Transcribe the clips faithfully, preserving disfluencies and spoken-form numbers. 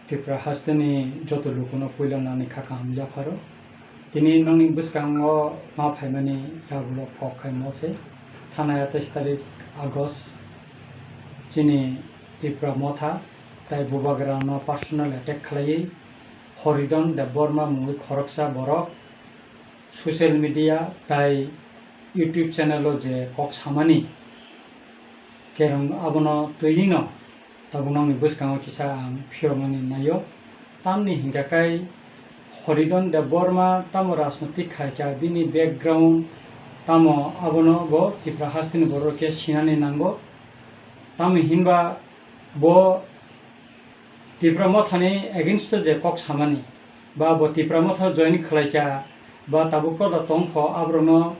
Tripura hasteni joto lukuno puila nani kha kaham yapharo. Tini nongni bwskango ma phaimani yagulo kok khai mose. Thanai atais tarik August chini Tripura Motha tai Bubagrano personal attack khlaiwi Horidon Debbarma mungwi khoroksa borok social media tai YouTube channel o je kok samani kerong abono twi no tabuk nongni bwskango kisa ang phiyoknani naio. Tamni hinkha kai Horidon Debbarma tamo rajnotik khaikha bini background tamo abono bo Tripura hasteni borok khe sinani nango. Tamo hinba bo Tipra Mothani against o je kok samani, ba bo Tipra Motha join khlaikha, ba tabuk koda tongkho, aborokno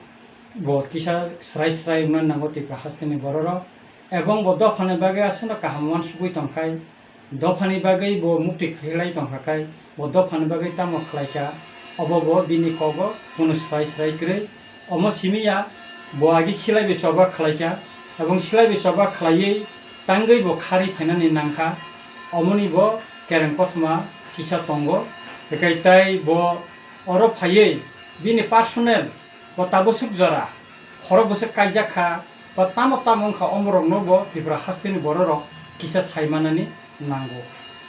bo kisa srai srai wngna nango Tipra hasteni bororok. Ebong bo dophani bagwi aswkno kaham uansugwi tongkhai, dophani bagwi bo mukti khlai tongkha khai, bo dophani bagwi tamo khlaikha, obo bo bini kogo kunu srai srai kwrwi. Omo simi ya, bo agi silai bai choba khlai kha, ebong silai bai choba khlaiwi tangwi bo khari phainani nangkha, omoni bo kereng kothoma kisa tongo. Ekai tai bo oro phaiwi bini personal bo taboswk jora khorok bwswk kaijak kha, bo tamo tamo wngkha, omorokno bo Tripura hasteni bororok kisa sai manani nango.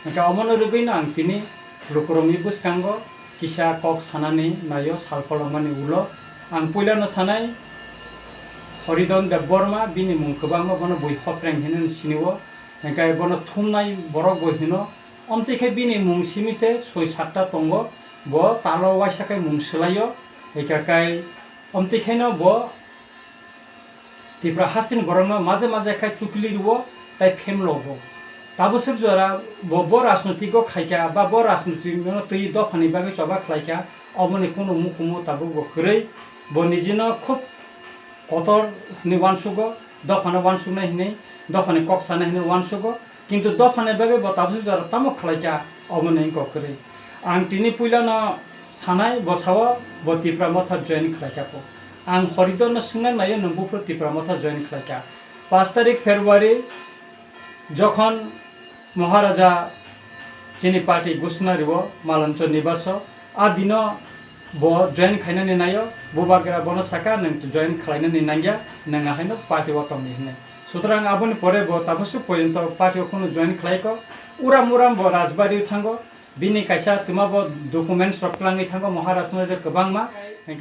Hingke omono rwgwino ang tini lukurokni bwskango kisa kok sanani naio sal kolokmani ulo. Ang puilano sanai Horidon Debbarma, bini mung kwbangma, bono bui hopreng hinwi sinio, hingke bono thumnai borok bo hino. Omtwi khe bini mung simi se soi satta tongo, bo talo waisa khe mung swlaio, hingke kai omtwi khe no bo Tripura hasteni borokno maje maje khai chukli rwo tai phemlogo. Taboswk jora bo, bo rajnotiko khaikha ba bo rajnotikno twi dophani bagwi choba khlaikha, oboni kunu mukumu tabuk bo kwrwi. Bo nijino khub kotor hinwi uansugo, dophano uansuknai hinwi, dophani kok sanai hinwi uansugo. Kintu dophani bagwi bo tabuk jora tamo khlaikha, omo ni wngkha kwrwi. Ang tini puilano sanai, bo sao bo Tipra Motha join khlaikha kho. Ang Horidorno swngna naio, nwng buphuru Tipra Motha join khlaikha. Paanch tarik February jokhon Maharaja chini party ghosna rio Malanchor Nibaso, a dino bo join khainani naio, Bubagra bono saka, "Nwng join khlainani nangya, nwng ahaino party o tongdi," hinwi. Sutrang aboni pore bo taboswk porjonto party o kunu join khlaiko. Uram uram bo Rajbari o thango, bini kaisa twma bo documents rok twlangwi thango, Maharaj no je kwbangma.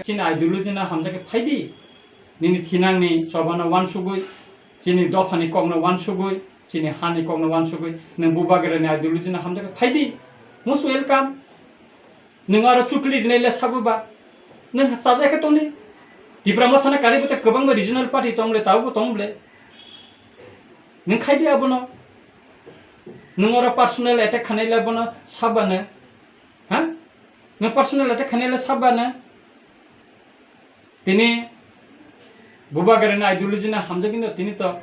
Chini ideology no hamjakhe phaidi, nini thinangni chobano uansugwi, chini dophani kokno uansugwi, chini hani kokno uansugwi, nwng Bubagrani ideology no hamjakhe phaidi, most welcome. Nwng aro chukli rinai le sabo ba? Nwng chajak khe tongdi. Tipra Mothano karwi bo tei kwbangma regional party tong le, tabukbo tong le. Nwng khai di abono. Nwng oro personal attack khanai le bono sabo ba nwng? Ha? Nwng personal attack khanai le sabo ba nwng? Tini Bubagrani ideology no hamjagwi no tini to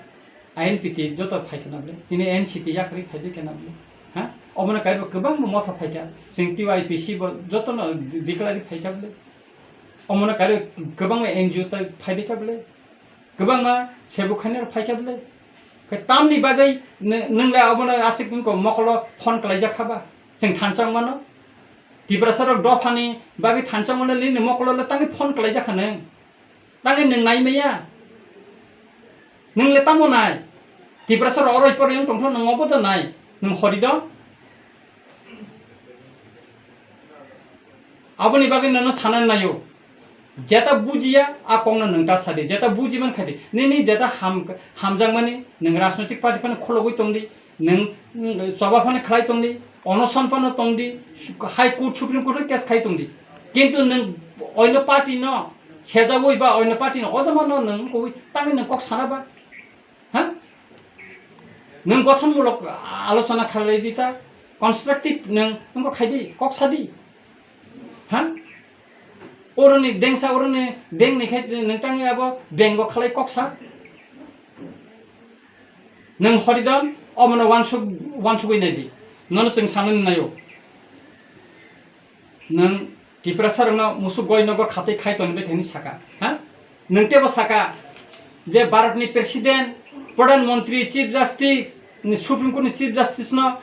I N P T joto phai kheno bole. Tini N C P yakarwi phaibai kheno bole. Ha? Obono kaibo kwbangma motha phaikha. Chwng T Y P C bo jotono declare phaikha bole. Omono kaibo kwbangma N G O tai phaibai kha bole. Kwbangma sebo khainai rok phaikha bole. Khe tamni bagwi nw-, nwng le obono aswk wngkha mokolo phone kalaijak kha ba? Chwng thansa wngmano? Tiprasa rok dophani bagwi thansa wngmano nini mokolo le tangwi phone kalaijak kha nwng? Tangwi nwng nai maya? Nwng le tamo nai? Tiprasa rok oroi poroi wng tongtho, nwng obo da nai? Nwng hori do? Aboni bagwi nono sanani naio. Jeta bujiya, a kokno nwng ta sadi. Jeta buji man khadi. Nini jeta ham-, hamjakmani, nwng rajnotik party phano khologwi tongdi. Nwng, mm, choba phano khlai tongdi. Onoson phano tongdi. Su-, High Court, Supreme Court case khai tongdi. Kintu nwng oino party no, sejagwi ba oino party no, o jama no nwng koi tangwi nwng kok sana ba? Ha? Nwng gothonmulok alochona khalai di ta, constructive nwng wngkha khai di, kok sa di. Ha? Oroni dengsa, oroni dengni khai nwng tangwi abo bengo khalai kok sa. Nwng hori don, omono wansuk, wansugwi nai di. Nono chwng sanani naio. Nwng Tiprasa rokno musuk goi nogo khatwi khai toni bai thani saka, ha? Nwng tebo saka je Bharat ni President, Pradhan Mantri, Chief Justice, ni Supreme Court ni Chief Justice no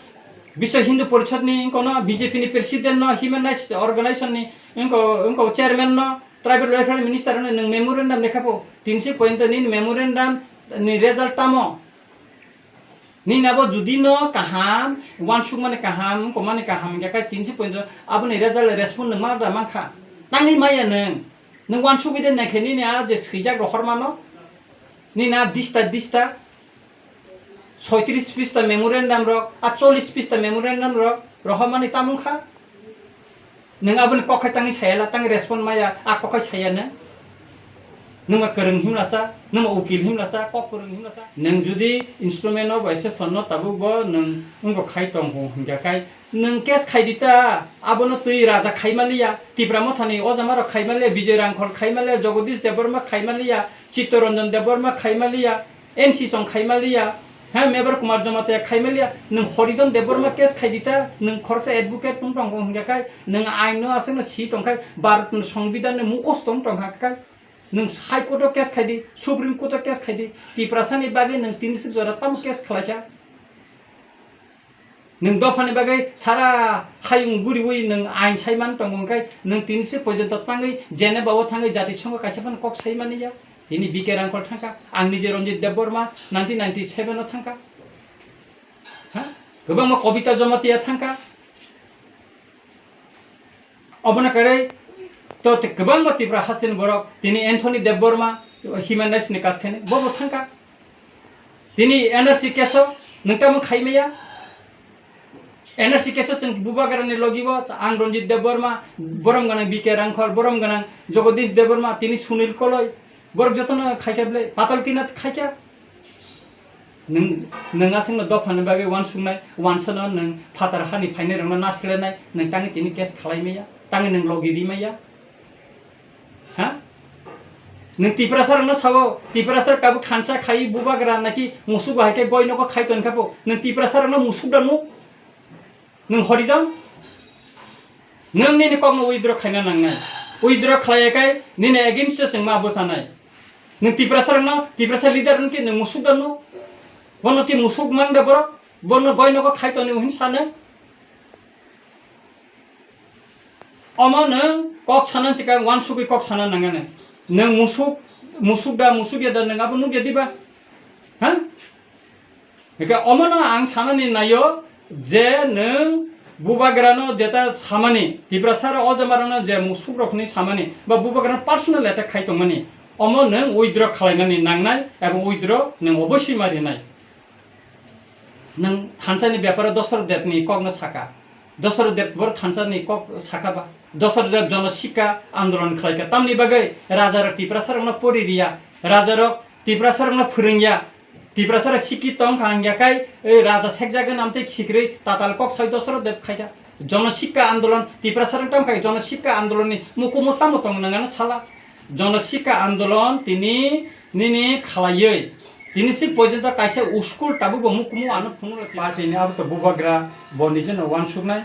Biswa Hindu Porishad ni wngkha no, B J P ni president no, human rights organization ni wngkha, wngkha chairman no, tribal welfare minister no nwng memorandum lekha po. Tinsi point ni memorandum ni result tamo? Nini abo judi no kaham, wansuk mani kaham, wngkha mani kaham, hingkha khe tinsi point aboni result respond nwng ma da mankha. Tangwi maya nwng. Nwng wansugwi de naikhe nini a je swijak rohor mano. Nini a dista dista soitris pista memorandum rok, a chollis pista memorandum rok rohormani tamung kha. Nwng aboni kok khai tangwi saya la, tangwi respond maya, a kok khai saya nwng. Nwng ma kwrwng himlasa, nwng ma ukil himlasa, kok kwrwng himlasa. Nwng judi instrument no bai se sonno tabuk bo nwng wngkha khai tong hingkha khai, nwng case khai di ta, abono twi raja khai maliya, Tipra Mothani o jama rok khai maliya, Bijoy Rangkhol khai maliya, Jagadish Debbarma khai maliya, Chittaranjan Debbarma khai maliya, N C Song khai maliya, ha, Mebar Kumar Jamatia khai maliya, nwng Horidon Debbarma case khai di ta, nwng khoroksa advocate tong tong hingkha khai, nwng ain no aswk no si tong khai, Bharat ni Songbidan ni mukhosto tong tong kha khai, nwng High Court o case khai di, Supreme Court o case khai di, Tiprasa ni bagwi nwng tini sik jora tamo case khlai kha. Nwng dophani bagwi sara hayung guriwi nwng ain sai man tongo, hwnkhe nwng tini se porjonto tangwi Geneva o thangwi jati songho kaisa phano kok sai mani ya. Tini B K Rangkhol thangkha, ang nije Ranjit Debbarma nineteen ninety seven o thangkha. Ha? Kwbangma Kobita Jamatia thangkha. Obono kwrwi to te kwbangma Tipra hasteni borok, tini Anthony Debbarma, human rights ni kaskhaini, bobo thangkha. Tini N R C case o nwng tamo khai maya? N R C case o chwng bubagrani logi bo, ang Ranjit Debbarma, borom gwnang B K Rangkhol, borom gwnang Jagadish Debbarma, tini Sunil Koloi, borok jotono khaikha belai, Patal Kinath khaikha. Nwng, nwng aswkno dophani bagwi wansuknai, wansano nwng phatar hani phainairokno naslenai, nwng tangwi tini case khalai maya, tangwi nwng logi ri maya. Ha? Nwng Tiprasa rokno sabo, Tiprasa rok tabuk thansa khai bubagra naki musuk bahai khe goi nogo khai ton kha po. Nwng Tiprasa rokno musuk da nuk? Nwng Horidon? Nwng nini kokno withdraw khaina nangnai. Withdraw khlaiya khe nini against o chwng ma bwchanai. Nwng Tiprasa rokno, Tiprasa leader rokno khe nwng musuk da nuk? Bono khe musuk mang da borok? Bono goi nogo khai ton hin sano? Omo nwng kok sana sikang wansugwi kok sana nangani. Nwng musuk, musuk da, musuk ya da, nwng abo nukya diba? Ha? Hingke omono ang sanani naio je nwng bubagrano jeta samani, Tiprasa rok o jamarano je musuk rokni samani, ba bubagrano personal attack khai tongmani, omo nwng withdraw khalainani nangnai, abo withdraw nwng oboswi ma rinai. Nwng thansa ni beparo Dosaro Deb ni kok no saka. Dosaro Deb bor thansa ni kok saka ba. Dosaro Deb jono sikka andolon khlai kha. Tamni bagwi raja rok Tiprasa rok no pori riya. Raja rok Tiprasa rok no phwrwngya. Tiprasa rok sikki tong kha hingya kai, e, raja sekjagwi namtwi khikrwi tatal kok sai Dosaro Deb khai kha. Jono sikka andolon, Tiprasa rok tam khai jono sikka andolon ni mukumu tamo tong nangano sala. Jono sikka andolon tini nini khalaiwi. Tini si porjonto kaisa school tabukbo mukumu ano phunukla. Party ni abo to bubagra bo nijeno wansuknai.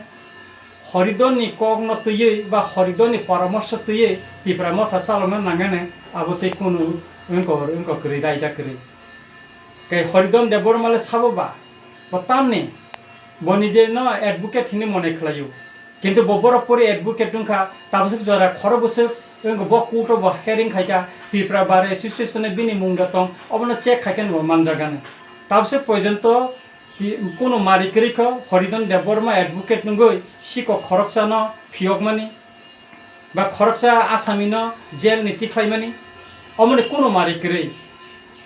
Horidon ni kok no twiwi ba Horidon ni poramorsho twiwi Tipra Motha chalokna nangani abo tei kunu wngkor wngkor kwrwi raida kwrwi. Tei Horidon Debbarma le sabo ba, bo tamni, bo nijeno advocate hinwi mone khlaio. Kintu bo borok pori advocate wngkha, tabaswk jora khoro bwswk wngkha bo court o bo hearing khaikha, Tripura Bar Association ni bini mung da tong, obono check khaikhe bo manjagani. Tabaswk porjonto ti-, kunu mari kwrwi kho, Horidon Debbarma advocate wngwi sikok khoroksano phiyokmani. Ba khoroksa asamino jail ni tikhlaimani, omoni kunu mari kwrwi.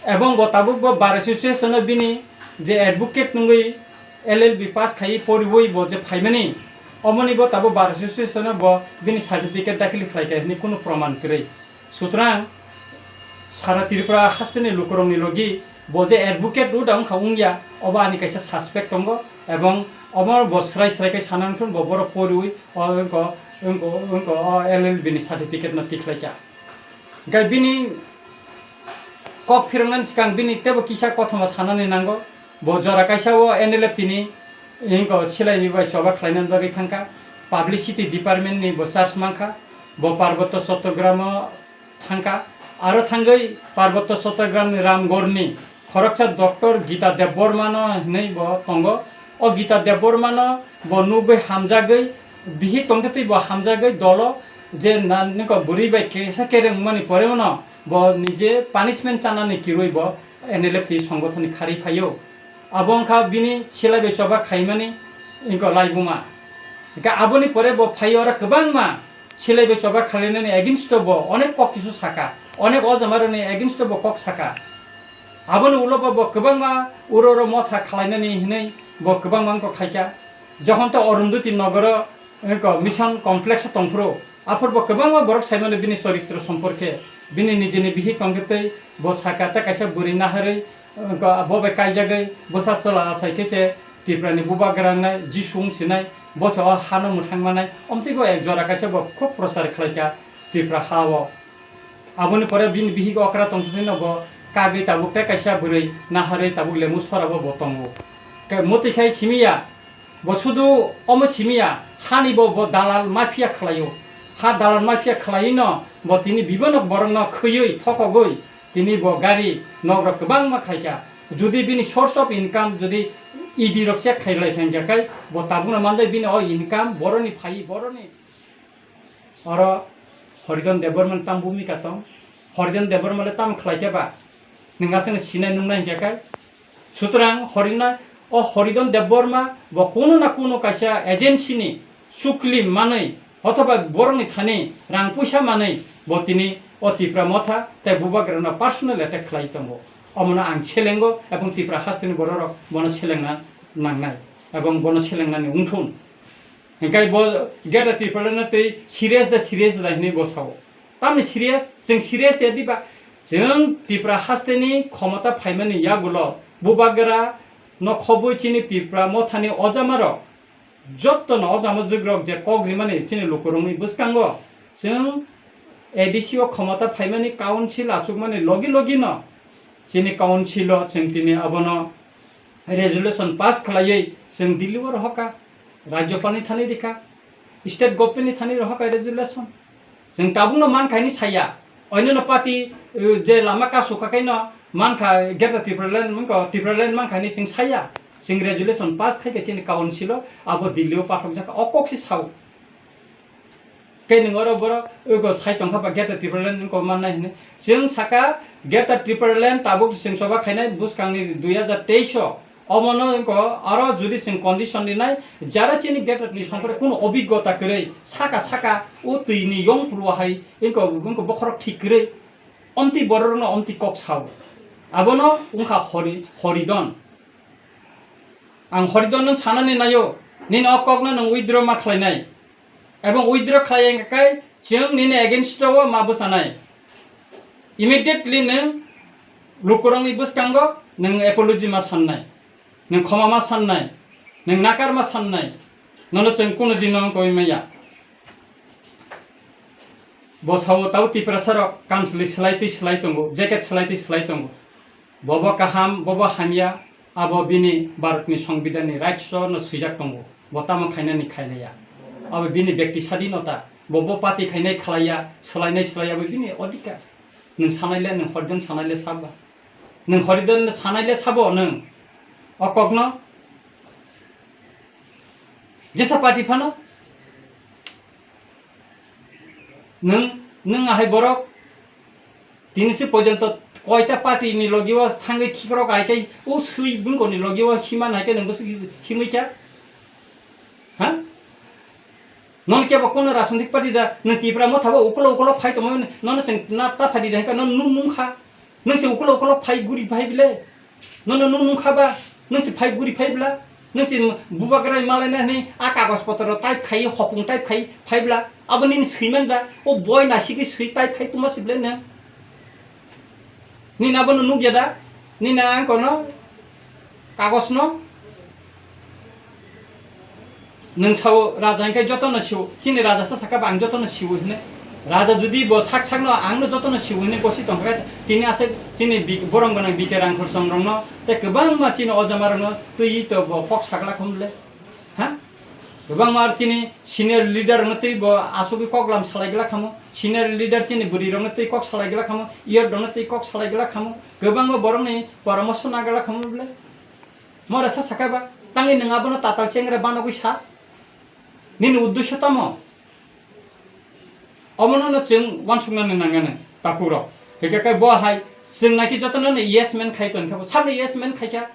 Ebong bo tabuk bo Bar Association o bini je advocate wngwi L L B pass khaiwi poriwi bo je phaimani, omoni bo tabuk Bar Association o bo bini certificate dakhil khlaikha hwnwi kunu proman kwrwi. Sutrang sara Tripura hasteni lukurokni logi bo je advocate wngkha wngya, obo ani kaisa suspect tongo, ebong omo bo srai srai khe sana wngthun bo borok poriwi o wngko, wngko, wngko o L L B ni certificate no tikhlaikha. Hingkhe bini kok phirwngnani swkang bini teibo kisa kothoma sanani nango. Bo jora kaisa o N L F T ni wngko silaini bai choba khlainani bagwi thangkha. Publicity department ni bo charge mankha. Bo Parbotto Chattogram o thangkha. Aro thangwi Parbotto Chattogram ni Ramgarh ni khoroksa Doctor Gita Debbarma no hinwi bo tongo. O Gita Debbarmano bo nugwi hamjagwi, bihik tongtwi bo hamjagwi dolo je na-, niko bwrwi bai kesa kereng wngmani pore no bo nije punishment chanani kirwi bo N L F T songothoni kharwi phaio. Abo wngkha bini silai bai choba khaimani niko laibuma. Hingkhe aboni pore bo phaio oro kwbangma silai bai choba khalainani against o bo onek kok kisu saka, onek o jamaroni against o bo kok saka. Aboni ulo bo, bo kwbangma uro uro motha khalainani hinwi bo kwbangma wngkha khaikha. Jokhon to Arundhati nogoro, eh, ko mission complex o tongphuru, aphuru bo kwbangma borok saimano bini choritro somporke, bini nijini bihik tongkhe tei bo saka ta kaisa bwrwi naharwi, eh, ko bo bai kaijagwi bwsa chwla achai khe se Tiprani bubagra wngnai, Jisu wng sinai, bo se o hano mwthang manai, omtwi bo ek jora kaisa bo khub prochar khlaikha Tipra ha o. Aboni pore bini bihik okra tongthokno bo kagwi tabuk tei kaisa bwrwi naharwi tabuk lemu sora bo bo tongo. Ke mwtwi khai simi ya, bo sudu omo simi ya, hani bo bo dalal mafia khlaio. Ha dalal mafia khlaiwi no bo tini bibano borokno khwiwi thokogwi tini bo gari nokrok kwbangma khaikha. Jodi bini source of income jodi E D rok check khailai kha hingkha khe bo tabukno manjai bini o income boroni phai boroni. Oro Horidon Debbarma ni tam bhumika tong? Horidon Debbarma le tam khlai khe ba? Nwng aswkno sinai nungnai hingkha khe? Sutrang Horina-, o Horidon Debbarma bo kuno na kuno kaisa agency ni suklim manwi othoba borokni thani rang puisa manwi bo tini o Tipra Motha tei bubagrano personal attack khlai tongo. Omono ang selengo ebong Tipra hasteni bororok bono selengna nangnai ebong bono selengnani wngthun. Hingkai bo Greater Tipraland no tei serious da serious da hinwi bo sao. Tamni serious, chwng serious ya diba? Chwng Tipra hasteni khomota phaimani yagulo bubagra no khobwi chini Tipra Mothani ojamarok, jottono ojama jugrok je kok rimani chini lukurokni bwskango chwng A D C o khomota phaimani council achukmani logi logi no chini council o chwng tini abono resolution pass khlaiwi chwng Delhi o rohorkha, Rajyapal ni thani rikha, state government ni thani rohorkha resolution. Chwng tabukno mankha hinwi saya, oinano party, uh, je lama kasu kha khaino mankha Greater Tipraland, mankha Tipraland mankha hinwi chwng saya, chwng resolution pass khaikha chini council o, abo Delhi o pathokjakha, o kok se sao. Khe nwng oro borok ego sai tongkha ba Greater Tipraland wngkha mannai hinwi. Chwng saka Greater Tipraland tabuk chwng choba khainai bwskangni dui hajar teis o. Omono wngkha aro jodi chwng condition rinai, jara chini Greater ni sompore kuno obiggota kwrwi saka saka o twi ni yong phuru hai wngkha, wngkha bokhorok thik kwrwi omtwi bororokno omtwi kok sao. Abono wngkha Hori-, Horidon. Ang Horidon no sanani naio, nini o kokno nwng withdraw ma khlainai. Ebong withdraw khlai wngkha khe chwng nini against o ma bwchanai. Immediately nwng lukurokni bwskango nwng apology ma sannai, nwng khoma ma sannai, nwng nakar ma sannai, nono chwng kunu dino wngwi maya. Bo sao tabo Tiprasa rok kamchwlwi swlai twi swlai tongo, jacket swlai twi swlai tongo. Bobo kaham, bobo hamya, abo bini Bharatni Songbidanni rights-o no swijak tongo, bo tamo khainani khailaiya. Abo bini bekti sadinota, bobo party khainai khlaiya, swlainai swlaiya, abo bini odhikar. Nwng sanaile, nwng Horidon sanaile saba? Nwng Horidon sanaile sabo nwng? O kokno jesa party phano nwng, nwng ahai borok Tini si porjonto koita party ni logi o thangwi khikrok hai khe o swi bungko ni logi o hima nai khe nwng bwswk himwi kha? Ha? Nono kebo kono rajnitik party da nwng Tipra Motha bo ukulo ukulo phai tongmani nono chwng na ta phadi da hwnkha nono nung nung kha. Nwng se ukulo ukulo phai guri phai bile. Nono nung nung kha ba, nwng se phai guri phai bla, nwng se bubagra malai na hwnwi a kagoj potro type khai, hopung type khai phai bla, abo nini swiman da, o boi nasigwi swi type khai tuma se bla nwng. Nini abono nukya da, nini ang kono kagoj no. Nwng sao raja hwnkhe jotono sio, chini raja sa sakha ba ang jotono sio hwnwi. Raja jodi bo sak sakno angno jotono sio hwnwi gosi tongkha khe tini aswk chini bi-, borom gwnang B K Rangkhol song rokno tei kwbangma chini ojamarokno twiwi to bo kok sagla khum le. Ha? Kwbangma ar chini senior leader rokno twi bo asugwi kok lam salai gla khamu, senior leader chini bwrwi rokno twi kok salai gla khamu, iyot rokno twi kok salai gla khamu, kwbangma borokni poramoso na gla khamu le. Mora sa sakha ba, Tangwi nwng abono tatal chengra banogwi sa? Nini uddesyo tamo? Omono no chwng uansuknani nangnai, takhuk rok. Hwnkhe khe bo hai chwng naki jotono no yes man khai tongkha, bo sabni yes man khaikha.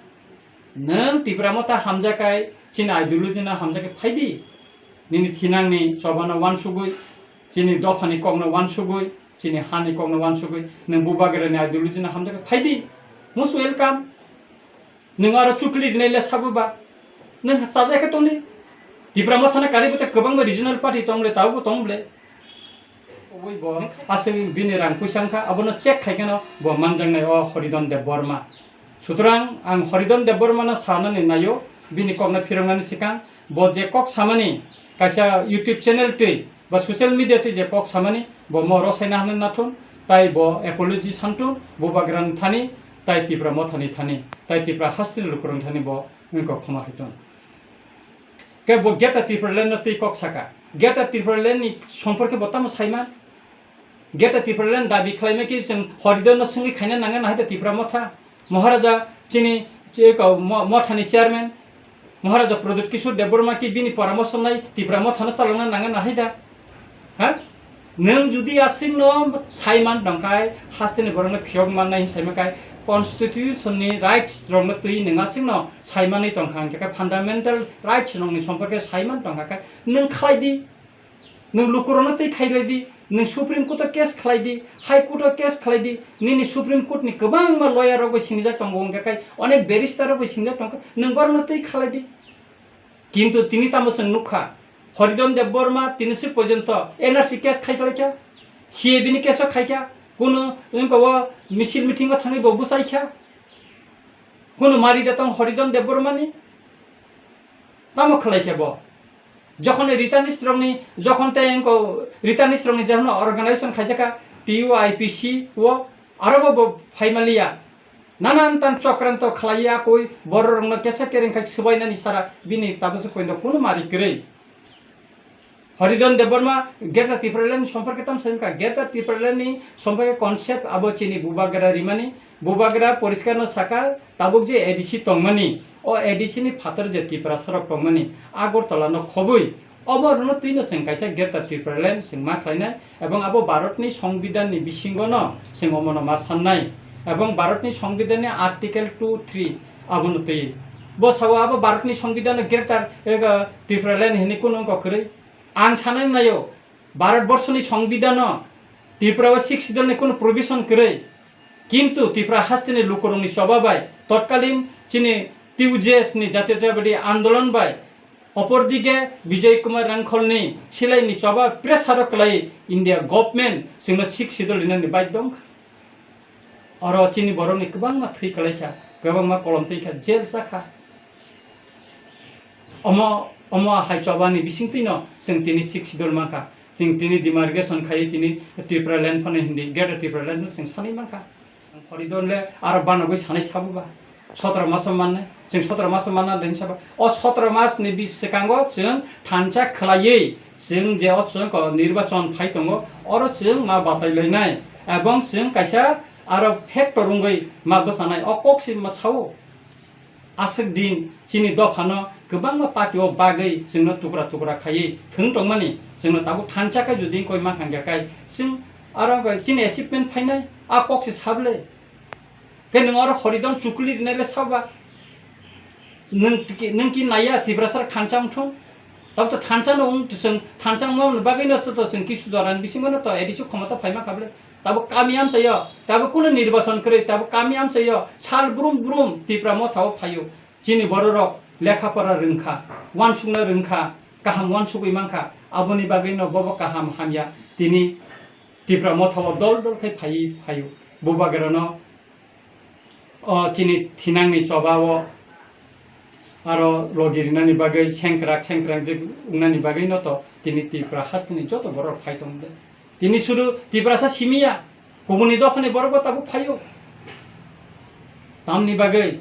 Nwng Tipra Motha hamjakai, chini ideology no hamjakai phaidi. Nini thinangni chobano uansugwi, chini dophani kokno uansugwi, chini hani kokno uansugwi, nwng Bubagrani ideology no hamjakai phaidi. Most welcome. Nwng aro chukli rinai le sabo ba? Nwng chajak khe tongdi. Tipra Mothano karwi bo tei kwbangma regional party tong le, tabukbo tong le. Aswk bini rang puisa wngkha, abono check khai kheno bo manjaknai o Horidon Debbarma. Sutrang ang Horidon Debbarmano sanani naio, bini kokno phiroknani swkang, bo je kok samani kaisa YouTube channel twi ba social media twi je kok samani, bo mo rosaina hwnwi nathun, tai bo apology santun, Bubagrani thani, tai Tipra Mothani thani, tai Tipra hasteni lukurokni thani bo wngkok khama khaitun. Khe bo Greater Tipraland no twi kok saka. Greater Tipraland ni somporke bo tamo saiman? Greater Tipraland dabi khlaima khe chwng Horidon no swngwi khaina nangya nahai da Tipra Motha. Maharaja chini, chi-, ko-, mo-, Mothani chairman, Maharaja Pradyut Kishore Debbarma khe bini poramorso nai Tipra Mothano chalokna nangya nahai da? Ha? Nwng jodi aswkno saiman tongkhai, hasteni borokno phiyok mannai hinwi saimankhai, constitution ni rights rokno twi nwng aswkno saimanwi tongkha, hwnkhe khe fundamental rights rokni somporke saiman tongkha khe nwng khlai di. Nwng lukurokno twi khailai di, nwng Supreme Court o case khlai di, High Court o case khlai di, nini Supreme Court ni kwbangma lawyer rok bai sinijak tongo, hwnkhe khe onek barrister rok bai sinijak tongkha, nwng borokno twi khlai di. Kintu tini tamo chwng nukha, Horidon Debbarma tini swk porjonto N R C case khai phlaikha, C A B ni case o khaikha, kunu wngkha o misil meeting o thangwi bo bwchaikha, kunu mari da tong Horidon Debbarmani? Tamo khlaikha bo? Jokhon returnees rokni, jokhon tei wngkha returnees rokni jephano organization khaijakha T U I P C o, aro bo bo phaimaliya. Nanan tan chokranto khlaiya koi bororokno kesa kereng khai swbainani sara bini tabukse poino kunu mari kwrwi. Horidon Debbarma Greater Tipraland ni somporke tamo sai wngkha, Greater Tipraland ni somporke concept abo chini Bubagra rimani, Bubagra poriskar no saka tabuk je A D C tongmani, o A D C ni phatar je Tiprasa rok tongmani, Agartala no khobwi, obo rwno twino chwng kaisa Greater Tipraland chwng ma khlainai. Ebong abo Bharatni Songbidanni bisingono chwng omono ma sannai. Ebong Bharatni Songbidanni Article two three abono twi. Bo sao abo Bharatni Songbidanno Greater, ego, Tipraland hinwi kunu wngkha kwrwi? Ang sanani naio, Bharat Borshoni Songbidanno Tripura o Sixth Schedule ni kunu provision kwrwi. Kintu Tripura hasteni lukurokni choba bai totkalin chini T U J S ni Jatiyotabadi Andolon bai Opordige Bijoy Kumar Rangkholni silaini choba pressure o kwlai India government chwngno Sixth Schedule rinani baidhyo wngkha. Oro chini borokni kwbangma thwi kwlaikha, kwbangma kolom twi kha, jail chakha. Omo, omo hai chobani bisingtwino chwng tini Sixth Schedule mankha. Chwng tini demarcation khaiwi tini Tripura land phano hindi, Greater Tripura land no chwng sanwi mankha. Horidon le aro banogwi sanai sabuba. Sotro maso mannai, chwng sotro maso manna den saba. O sotro mas ni bis swkango chwng thansa khwlaiwi chwng je o chwng ko nirbachon phai tongo, oro chwng ma batai lainai. Ebong chwng kaisa aro factor wngwi ma bwchanai. O kok si ma sao. Aswk din chini dophano kwbangma party o bagwi chwngno tukra tukra khaiwi thwng tongmani, chwngno tabuk thansa khe jodi wngkoi mankha hwnkhe kai chwng aro wngkha chini achievement phainai, a kok se sable. Khe nwng oro Horidon chukli rinai le saba? Nwng tiki-, nwng ki naiya Tiprasa rok thansa wngthung? Tabuk to thansa no wng, chwng thansa wngma bagwi no to chwng kisu jorani bisingo no to A D C khomota phaima kha ble. Tabuk kami amchaio, tabuk kunu nirbachon kwrwi, tabuk kami amchaio sal brum brum Tipra Motha o phaio. Chini bororok lekha pora rwngkha, uansukna rwngkha, kaham uansugwi mankha, aboni bagwi no bobo kaham hamya tini Tipra Motha o dol dol khai phaiwi phaio. Bubagra no o chini thinangni choba o aro logi rinani bagwi sengkrak sengkrak je wngnani bagwi no to tini Tripura hasteni joto borok phai tong de. Tini sudu Tiprasa simiya, kubuni dophani borok bo tabuk phaio. Tamni bagwi?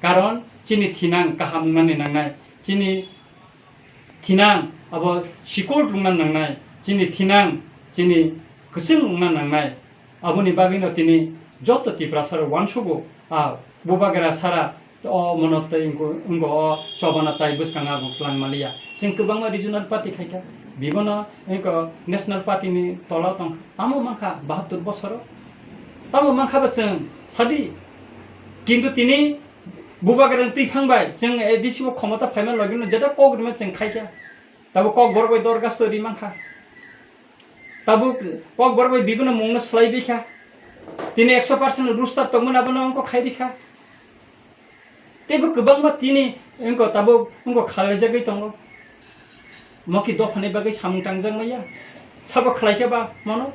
Karon chini thinang kaham wngnani nangnai, chini thinang abo sikul rwngna nangnai, chini thinang chini kwchwng wngna nangnai. Aboni bagwino tini joto Tiprasa rok uansugo, a Bubagra sara O mono tei wngko, wngko o chobana tai bwskang abo twlang maliya. Chwng kwbangma regional party khaikha, bibono wngko national party ni tola tong, tamo mankha bahattor bosoro. Tamo mankha ba chwng sadi. Kintu tini Bubagrani twiphang bai chwng A D C o khomota phaima logino jeta kok rwma chwng khaikha. Tabuk Kokborok bai dorgasto ri mankha. Tabuk Kokborok bai bibono mungno swlai bikha. Tini ekso percent roster tongmani abono wngko khai rikha. Teibo kwbangma tini wngko tabuk wngko khalaijagwi tongo. Moki dophani bagwi samung tangjak maya. Sabo khlaikha ba mono?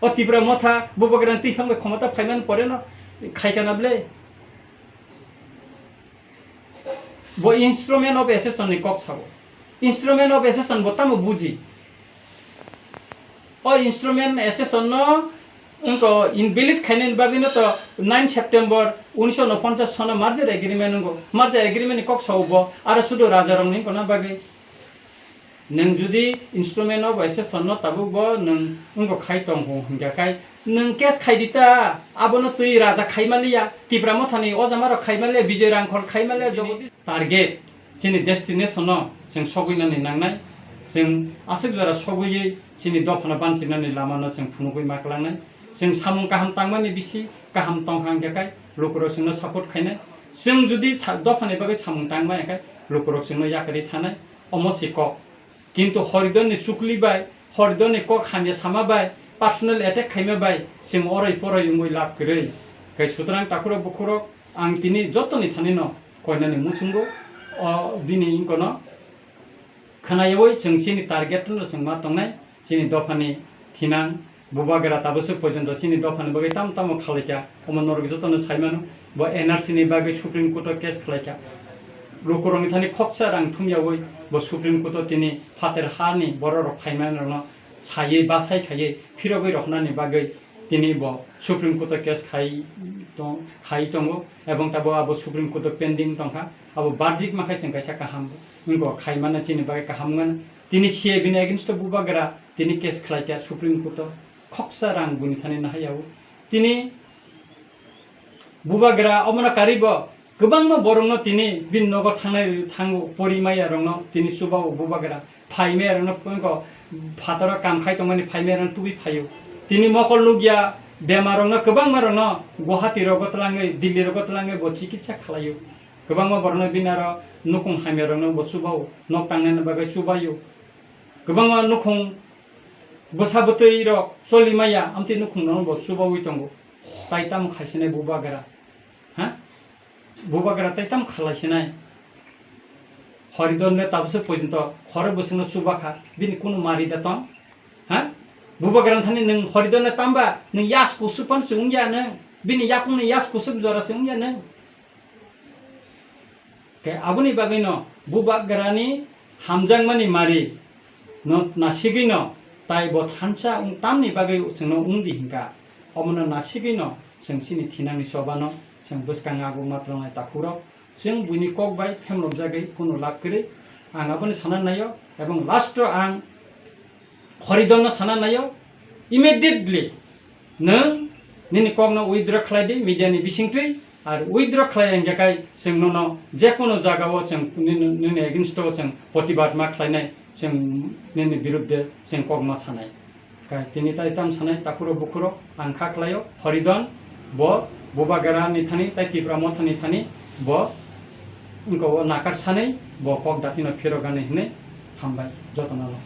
O Tipra Motha Bubagrani twiphang bai khomota phaimani poreno khaikha na ble? Bo instrument of accession ni kok sabo. Instrument of accession bo tamo buji? O instrument accession no wngko invalid khainani bagwi no to nine September unisho unoponchas sono merger agreement wngko. Merger agreement ni kok sabo bo, aro sudu raja rok ni wngkona bagwi. Nwng jodi instrument of accession no tabuk bo nwng wngko khai tong ho hingka khai nwng case khai di ta, abono twi raja khai maliya, Tipra Mothani ojama rok khai maliya, Bijoy Rangkhol khai maliya, Jagadish. Target chini destination no chwng sogwi nani nangnai, chwng aswk jora sogwi chini dophano banchiknani lama no chwng phunugwi ma kwlangnai, chwng samung kaham tangmani bisi kaham tongkha hingka khai lukurok chwngno support khainai, chwng jodi sa-, dophani bagwi samung tangma hingka khai lukurok chwngno yakarwi thanai. Omo se kok. Kintu Horidon ni chukli bai, Horidon ni kok hamya sama bai, personal attack khaima bai, chwng oroi poroi wngwi lab kwrwi. Kai sutrang takhurok bukhurok, ang tini jotoni thani no koinani muchungo, o bini wngkono khwnayawi chwng chini target no chwng ma tongnai, chini dophani thinang, Bubagra tabuk se porjonto chini dophani bagwi tamo tamo khalaikha, omo norok jotono saimano. Bo N R C ni bagwi Supreme Court o case khalaikha. Lukurokni thani khoksa rang thumyawi bo Supreme Court o tini phater hani bororok phaimani rokno saiwi bachai khaiwi phirogwi rohornani bagwi tini bo Supreme Court o case khai tong-, khai tongo, ebong tabuk abo Supreme Court o pending tongkha. Abo verdict makhai chwng kaisa kaham wngkha, khaimano chini bagwi kaham wngmano. Tini C A B ni against o Bubagra tini case khalaikha Supreme Court o. Khoksa rang buni thani nahai yao. Tini Bubagra omono karibo kwbangma borokno tini bini nogo thangnai thango, pori maya rokno tini chubao Bubagra, phai maya rokno wngkha phataro kam khai tongmani phai maya rokno tubui phaio. Tini mokol nukya bemar rokno, kwbangma rokno Guwahati rogo twlangwi, Delhi rogo twlangwi bo chikitsa khalaio. Kwbangma borokno bini aro nukhung hamya rokno bo chubao, nok tangnani bagwi chubaio. Kwbangma nukhung bwsa bwtwi rok choli maya, amtwi nukhung no bo chubawi tongo. Tai tamo khaisinai Bubagra? Ha? Bubagra tai tamo khalaisinai? Horidon le tabukse porjonto khoro bwswkno chubakha, bini kunu mari da tong? Ha? Bubagra thani nwng Horidon le tamba nwng yas kusuk pan se wngya nwng? Bini yakung ni yas kusuk jora se wngya nwng? Khe aboni bagwino Bubagrani hamjakmani mari no nasigwino tai bo thansa wng tamni bagwi chwngno wngdi hinkha. Omono nasigwino chwng chini thinangni chobano chwng bwskango abo ma twlangnai takhukrok. Chwng buini kok bai phemlokjagwi kunu lab kwrwi. Ang aboni sana naio, ebong last o ang Horidon no sana naio, immediately nwng nini kokno withdraw khlai di media ni bisingtwi, ar withdraw khlai ya hingkhe kai chwng nono jekunu jagao chwng nini, nini against o chwng protibad ma khlainai, chwng nini birudde chwng kok ma sanai. Kai tini tai tam sanai takhuro bukhuro ang kha khlaio, Horidon bo Bubagra ni thani tai Tipra Motha ni thani bo wngkha o nakar sanai bo kok dati no phirok gani hinwi hambai jotono no.